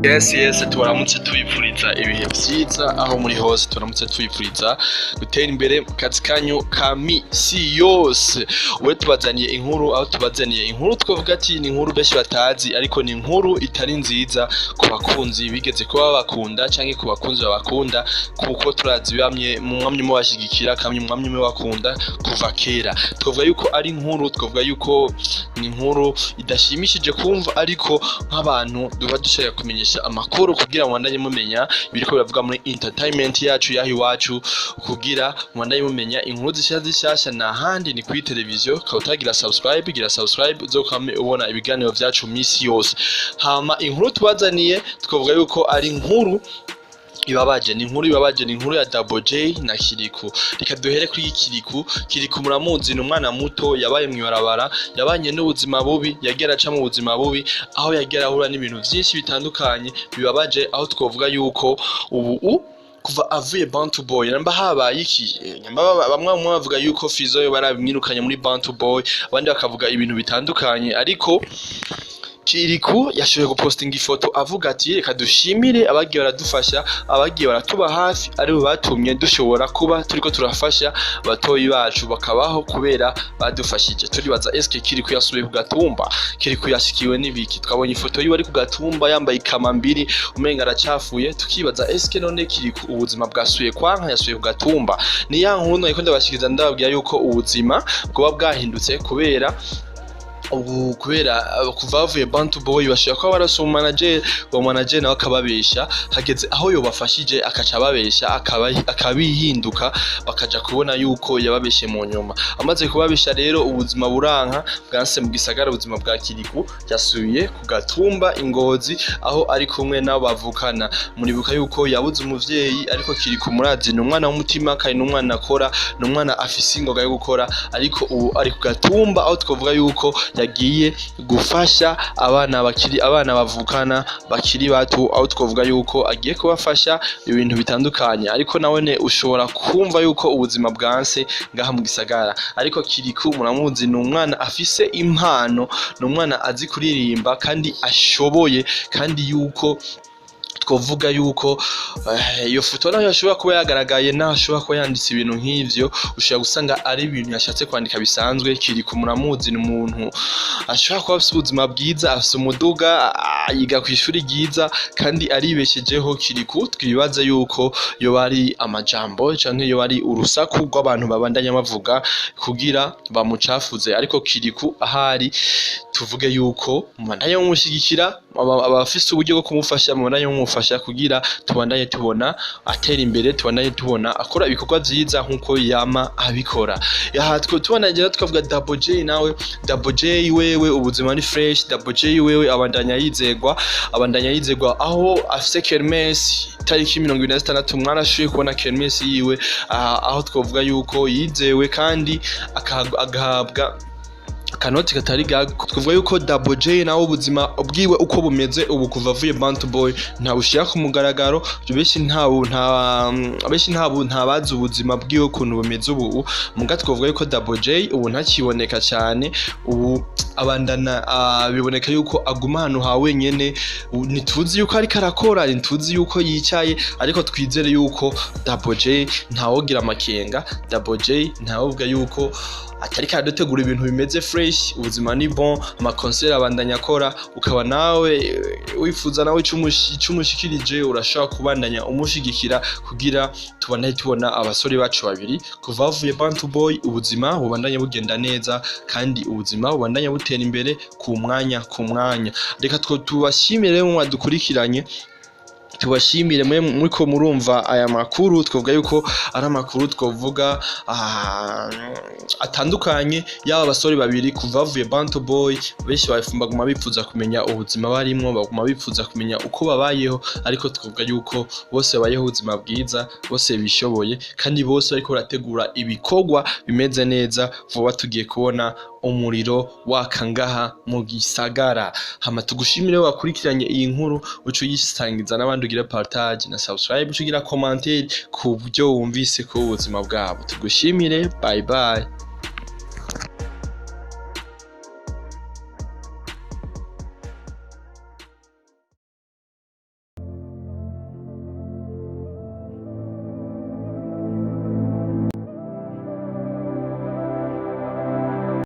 Yes, tubaramutse tubipfuriza ibihe vyiza aho muri hose. Turamutse tubipfuriza gutera imbere mu kazi kanyu ka misi yose. We tubazaniye inkuru, aho tubazaniye inkuru twavuga ati ni inkuru benshi batazi, ariko ni inkuru itari nziza ku bakunzi bigeze kuba babakunda canke ku bakunzi babakunda, kuko turazi bamye mwamye mubashigikira kamye mwamye mubakunda kuva kera. Twavuga yuko ari inkuru, twavuga yuko ni inkuru idashimishije kumva, ariko nk'abantu duba dushaka kumenyesha amakuru kugira mubandanye mumenya ibiriko biravuga muri entertainment yacu yaho iwacu, kugira mubandanye mumenya inkuru zishya zishasha. Na handi ni kuri televiziyo. Ukaba utagira subscribe, gira subscribe uzokwame ubona ibiganiro vyacu misi yose. Hama inkuru tubazaniye twavuga yuko ari inkuru ibabaje, ni inkuru ibabaje, ni inkuru ya Double J na Kiriku. Reka duhere kuri Kiriku. Kiriku muramuzi, ni umwana muto yabaye mw'ibarabara, yabanye n'ubuzima bubi, yagiye araca mu buzima bubi, aho yagiye arahura n'ibintu vyinshi bitandukanye bibabaje, aho twovuga yuko ubu kuva avuye Bantu Boy, namba habaye iki? Nyamba bamwe bamwe bavuga yuko Fizo yo barabimwirukanye muri Bantu Boy, abandi bakavuga ibintu bitandukanye, ariko Kiriku yashoboye gupostinga ifoto avuga ati: "Reka dushimire abagiye baradufasha, abagiye baratuba hafi, aribo batumye dushobora kuba turiko turafasha batoyi bacu bakabaho kubera badufashije." Turibaza: eske Kiriku yasubiye ku gatumba? Kiriku yashikiwe n'ibiki? Twabonye ifoto yiwe ari ku gatumba yambaye ikamambiri, umenga aracafuye. Tukibaza: eske none Kiriku ubuzima bwasubiye kwanka, yasubiye ku gatumba? Ni ya nkuru nariko ndabashikiriza, ndababwira yuko ubuzima bwoba bwahindutse kubera ubu, kubera kuva bavuye Bantu Boy bashobora kuba barose umu manager, uwo manager nawe akababesha. Hageze aho yobafashije akaca ababesha, akabihinduka, bakaja kubona yuko yababeshe mu nyuma. Amaze kubabesha rero, ubuzima buranka bwanse mu gisagara. Ubuzima bwa Kiriku yasubiye ku gatumba Ingozi, aho ari kumwe n'abo bavukana. Muribuka yuko yabuze umuvyeyi, ariko Kiriku murazi ni umwana w'umutima kandi ni umwana akora, ni umwana afise ingoga yo gukora. Ariko ubu ari ku gatumba, aho twavuga yuko yagiye gufasha abana bakiri abana bavukana bakiri bato, aho twavuga yuko agiye kubafasha ibintu bitandukanye. Ariko nawene ushobora kumva yuko ubuzima bwanse ngaha mu gisagara. Ariko Kiriku muramuzi, ni umwana afise impano, ni umwana azi kuririmba kandi ashoboye, kandi yuko twovuga yuko iyo foto nayo ashobora kuba yagaragaye, naho ashobora kuba yanditse ibintu nk'ivyo, ushobora gusanga ari ibintu yashatse kwandika bisanzwe. Kiriku muramuzi, ni umuntu ashobora kuba afise ubuzima bwiza, afise umuduga, yiga kw'ishuri ryiza kandi aribeshejeho. Kiriku twibaze yuko yoba ari amajambo canke yoba ari urusaku rw'abantu babandanya bavuga kugira bamucafuze. Ariko Kiriku ahari tuvuge yuko mubandanye mumushigikira, abafise uburyo bwo kumufasha mubandanye mumufasha kugira tubandanye tubona atera imbere, tubandanye tubona akora ibikorwa vyiza nkuko yama abikora. Aha twe tubandanye tukavuga Double J nawe. Double J wewe ubuzima ni fresh. Double J wewe abandanya yizegwa, abandanya yizegwa, aho afise kermesse tariki 26. Mwarashoboye kubona kermesse yiwe, aho twovuga yuko yizewe kandi agahabwa akanoti katari gako. Twavuga yuko Double J nawe ubuzima bwiwe uko bumeze ubu kuva avuye Bantu Boy ntabushira ku mugaragaro. Benshi ntabu nta benshi ntabu ntabazi ubuzima bwiwe ukuntu bumeze ubu. Muga twavuga yuko Double J ubu ntakiboneka cyane, ubu abandana, biboneka yuko aguma ahantu ha wenyene. Ntituzi yuko ariko arakora, ntituzi yuko yicaye, ariko twizere yuko Double J ntawogira amakenga. Double J ntawovuga yuko atari karadutegura ibintu bimeze fresh. Ubuzima ni bon, amakonseri abandanya akora. Ukaba nawe wifuza nawe ico umushikirije, urashobora kubandanya umushigikira kugira tubandanye tubona abasore bacu babiri kuva bavuye Bantu Boy ubuzima bubandanye bugenda neza kandi ubuzima bubandanye butera imbere ku mwanya ku mwanya. Reka two tubashimire mu mwadukurikiranye, tubashimire mwe muriko murumva aya makuru. Twavuga yuko ari amakuru twavuga atandukanye y'aba basore babiri kuva bavuye Bantu Boy. Benshi baguma bifuza kumenya ubuzima barimwo, baguma bifuza kumenya uko babayeho, ariko twavuga yuko bose babayeho ubuzima bwiza, bose bishoboye kandi bose bariko barategura ibikorwa bimeze neza. Vuba tugiye kubona umuriro waka ngaha mu gisagara. Hama tugushimire wakurikiranye iyi nkuru, uca uyisangiza n'abandi, ugira partage na subscribe, uca ugira commentaire ku byo wumvise ku buzima bwabo. Tugushimire, bye bye.